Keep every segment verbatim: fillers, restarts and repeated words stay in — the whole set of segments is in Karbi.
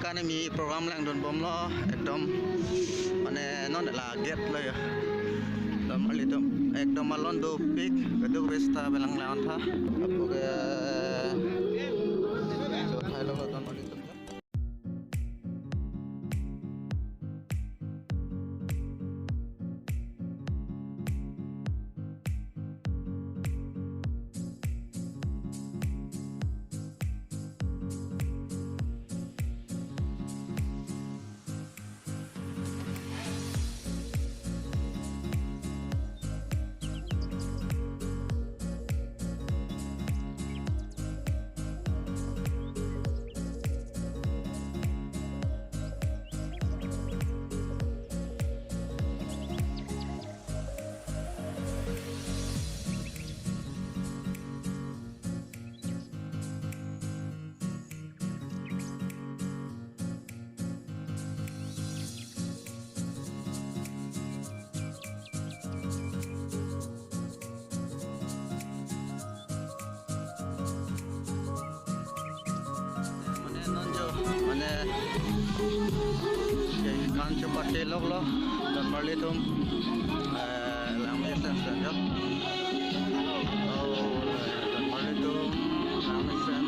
Kanemi program langdun bomlo, ekdom mane non la gate lo ya. Ekdom mali dom, ekdom malon dopik, keduk besta belang lang tha. Apo ke, so thai lo don mali dom. Mane non jo, mane, ya, kan jo pate lok lo, don marli atum, eh, lang mesen sen jo. Oh, don marli atum, lang mesen.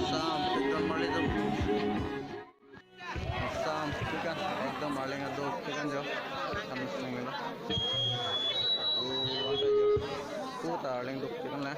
Sam, don marli atum. Sam, tikan, ekdom arleng adopik an jo. Kami seneng lo. Oh, anta jo. Puta arleng dopik an la.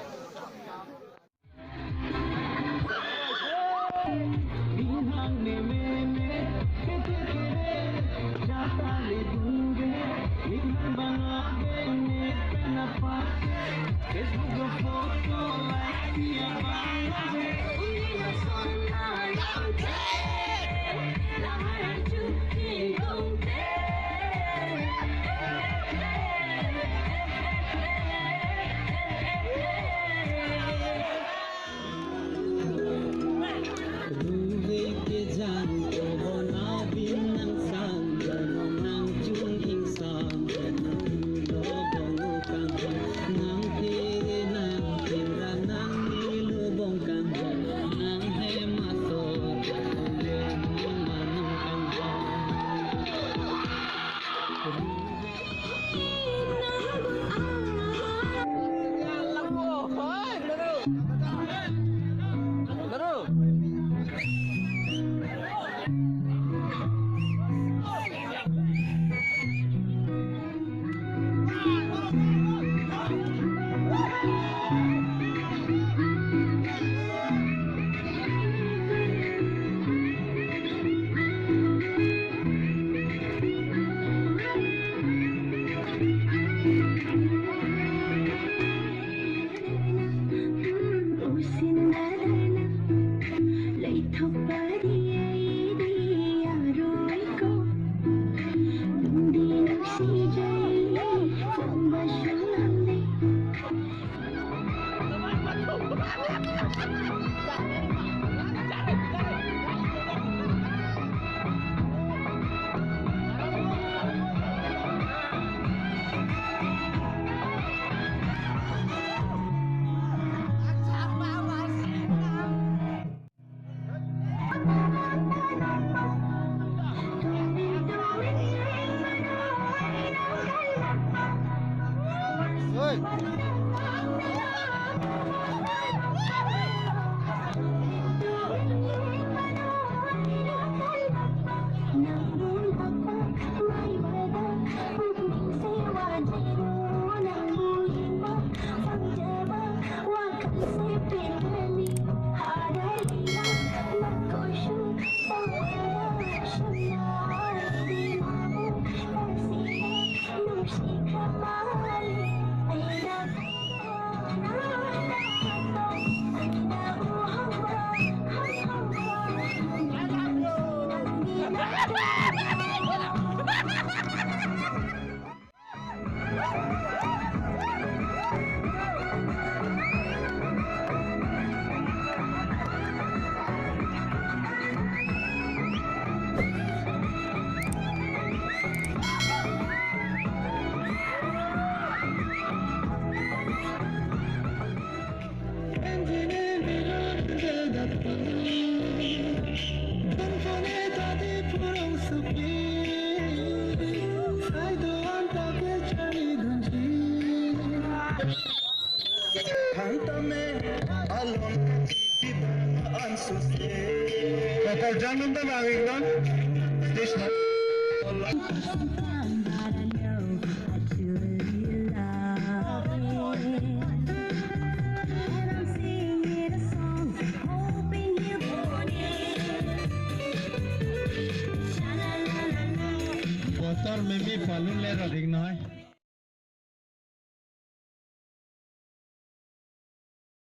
Kotor jangnung ta bang iknon. Stage na. Kotor meme palun le radik noi.